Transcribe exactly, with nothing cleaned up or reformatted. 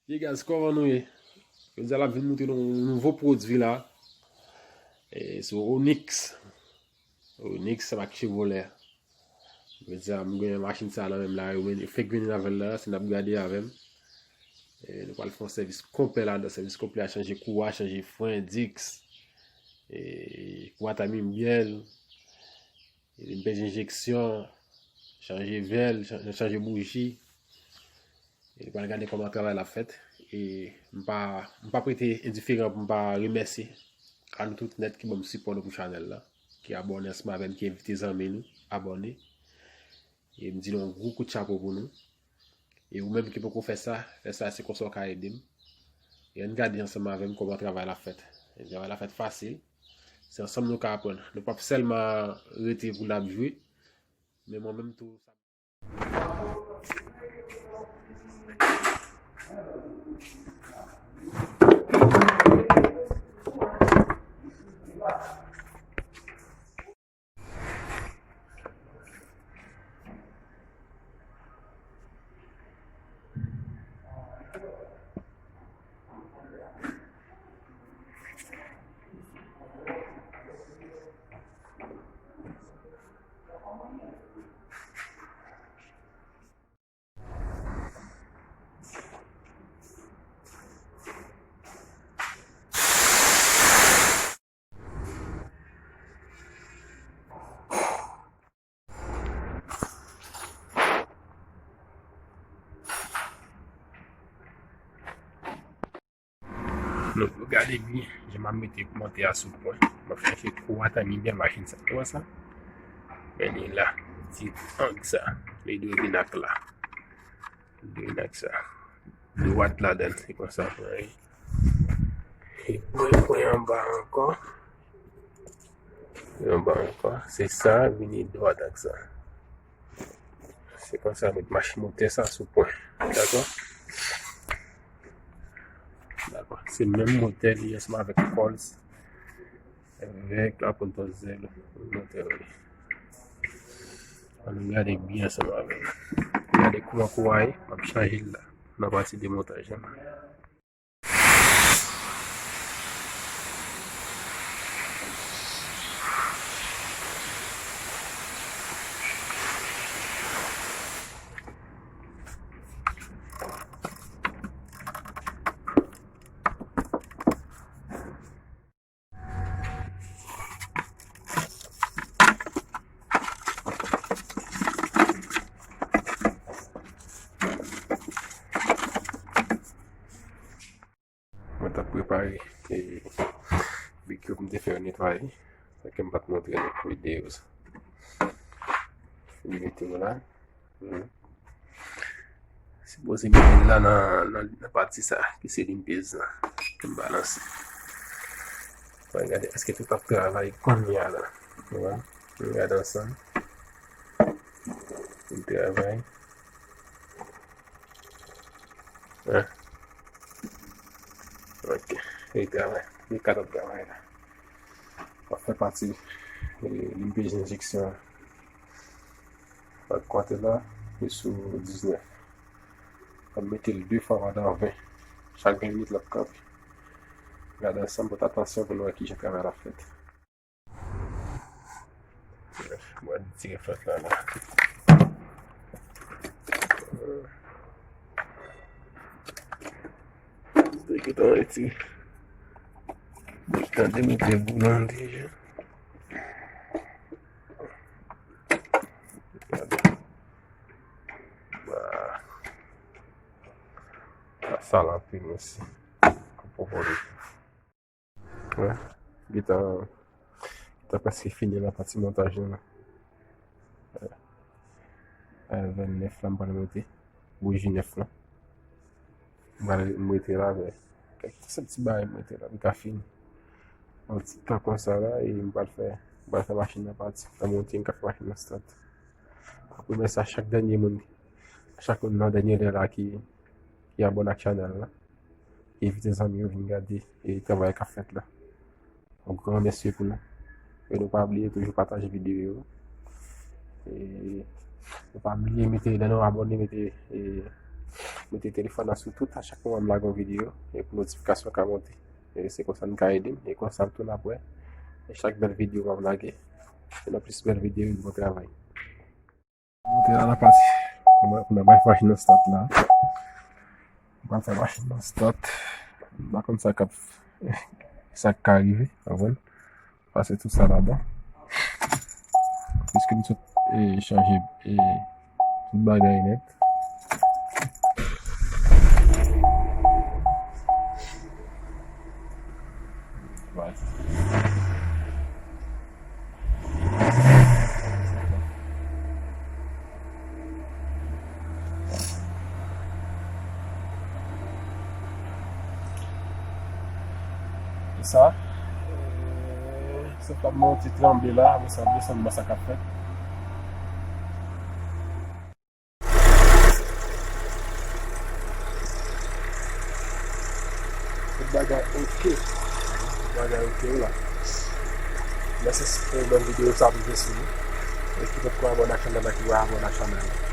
Ye guys, kòman nou ye? Jodi a l ap vin montre nou yon nouvo pwodui la. E, sou Onyx. Onyx ansanm ak Chevrolet. Jodi a, m gen machin sa nan men m la, yo men, yo fèk vini avè l la, se n ap gade avè m. E, nou pral fè yon sèvis konplè ladan, sèvis konplè a, chanje kou a, chanje fren, disk, e, kou a tamin byèl, e, pèch enjeksyon, chanje vèl, chan-, chanje bouji. E nou pral gade kòman travay la fèt. E m pa, m p ap rete endiferan pou m pa remèsye a nou tout nèt ki ban m sipò nou pou chanèl la, ki abòne ansanm avè m, ki envite zanmi nou abòne. E m di nou yon gwo kout chapo pou nou. E ou menm ki poko fè sa, fè sa, se konsa w ka ede m. E ann gade ansanm avè m kòman travay la fèt. E travay la fèt fasil. Se ansanm nou ka aprann. Nou p ap sèlman rete pou n ap jwe, men mwen menm tou, sa Nou gade byen jan m ap mete motè a sou pwen. M ap chèche kou a tamin byen machin sa. Ou wè sa? Men li la. Ti ang sa. Li dwe vin ak la. Li dwe vin ak sa. Dwat ladan l. Se konsa pou l ye. E pwen, pwen anba ankò. Pwen anba ankò. Se sa, vini dwat ak sa. Se konsa, met machin motè sa sou pwen. Dakò? Dakò. Se menm motè li ansanm avèk kòl, avèk la pòt zèl motè li. Ann gade byen ansanm avè l. Gade kouman kou a ye, m ap chanje l la. Nan pati demontaj la. Mwen t ap prepare, e, bik yo pou m te fè yo netwaye. Sa ke m pa t montre nou videyo sa. Mete yo la. Hmm. Sipoze mete l la nan, nan, nan pati sa, ki se limpez la, ke m balanse. Mwen gade, èske tout ap travay kounye a la? Mwen gade ansanm. Li travay. Hein? Ok. Li travay. Li ka t ap travay la. Sa fè pati, e, limpez enjeksyon an. Ak kwatè la, li sou diznèf. Ap mete l de fwa pandan ven. Chak ven minit l ap kanpe. Gade ansanm, pote atansyon pou nou wè kijan travay la fèt. Mwen tire flèt la la. Te gentan retire. Gentan demete boulon deja. Gade. Sa sal anpil, mesye. Pou vole. Wè, gentan, gentan prèske fini nan pati montaj lan la. Wè. E, vennèf la m pral mete. Bouji nèf la. M pral mete la, men kèk ti, ti bagay m mete la, m ka fini. Yon ti tan konsa la, e m pral fè, m pral fè machin nan pati. Nan monte, m ka fè machin nan stat. M ap remèsye a chak dènye moun, chak moun nan dènye lè la ki, ki abòne ak chanèl la. Envite zanmi yo vin gade e travay k ap fèt la. Yon gran mèsi pou nou. E nou pa bliye toujou pataje videyo yo. E nou pa bliye mete, lè nou abòne, mete, e, Mete telefòn nan sou tout, a chak moman m lage yon videyo, e pou notifikasyon ka monte. E se konsa n ka ede m, e konsa m tounen apre. E chak bèl videyo m ap lage, e nan plis bèl videyo, bon travay. Monte la, n ap pase. Kounye a, kounye a, bay machin nan start la. M pral fè machin nan start. M pa konn sa k ap, sa k ka rive, w konprann? Pase tout sa ladan. Piske m sot, e, chanje, e, tout bagay nèt. Right. E sa, e, se pa mwen ti tranble la, apre sa desann, wè sa k ap fèt. Tout bagay oke. Tout bagay oke la. Mèsi pou bèl videyo sa pou jwe sou nou. E ki potko abòne ak chanèl la, ki pa abòne ak chanèl la.